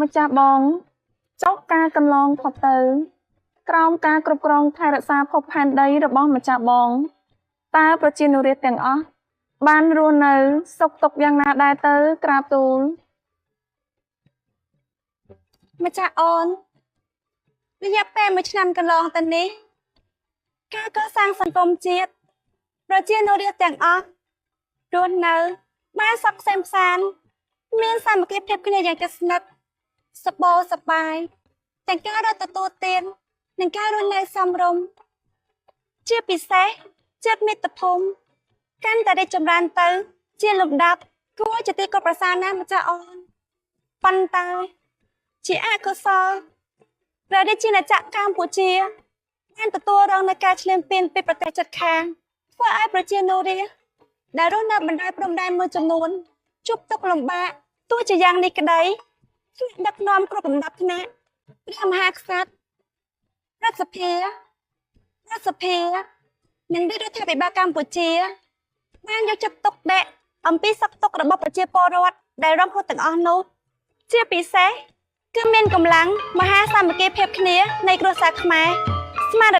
ម្ចាស់បងចុះការកន្លងផុតទៅ ក្រោមការគ្រប់គ្រងថែរក្សាភពផែនដីរបស់ម្ចាស់បងតើប្រជានុរាស្ត្រទាំងអស់បានរស់នៅសុខទុក្ខយ៉ាងណាដែរទៅក្រាបទូល ម្ចាស់អូនរយៈពេលមួយឆ្នាំកន្លងទៅនេះការកសាងសង្គមជាតិប្រជានុរាស្ត្រទាំងអស់រស់នៅបានសុខក្សេមក្សាន្តមានសាមគ្គីភាពគ្នាយ៉ាងជិតស្និទ្ធសប្បុរសប្បាយទាំងការរត់ទទួលទាននិងការរស់នៅសមរម្យជាពិសេសជាតិមាតុភូមិកាន់តែរីកចម្រើនទៅ ជាលំដាប់គួរជាទីកត់ប្រសើរណាស់ម្ចាស់អូនប៉ុន្តែ ជាអកុសលព្រះរាជាណាចក្រកម្ពុជាបានទទួលរងនូវការឈ្លានពានពីប្រទេសជិតខាងធ្វើឲ្យប្រជានុរាស្ត្រដែលរស់នៅបណ្ដោយព្រំដែនមួយចំនួនជួបទុក្ខលំបាកទោះជាយ៉ាងនេះក្តីថ្នាក់ដឹកនាំគ្រប់លំដាប់ថ្នាក់ព្រះមហាក្សត្ររដ្ឋសភារដ្ឋសភានិងរាជរដ្ឋាភិបាលកម្ពុជា បានយកចិត្តទុកដាក់អំពីសុខទុក្ខរបស់ប្រជាពលរដ្ឋដែលរងគ្រោះទាំងអស់នោះជាពិសេស គឺមានកម្លាំងមហាសាមគ្គីភាពគ្នានៃគ្រួសារខ្មែរស្មារ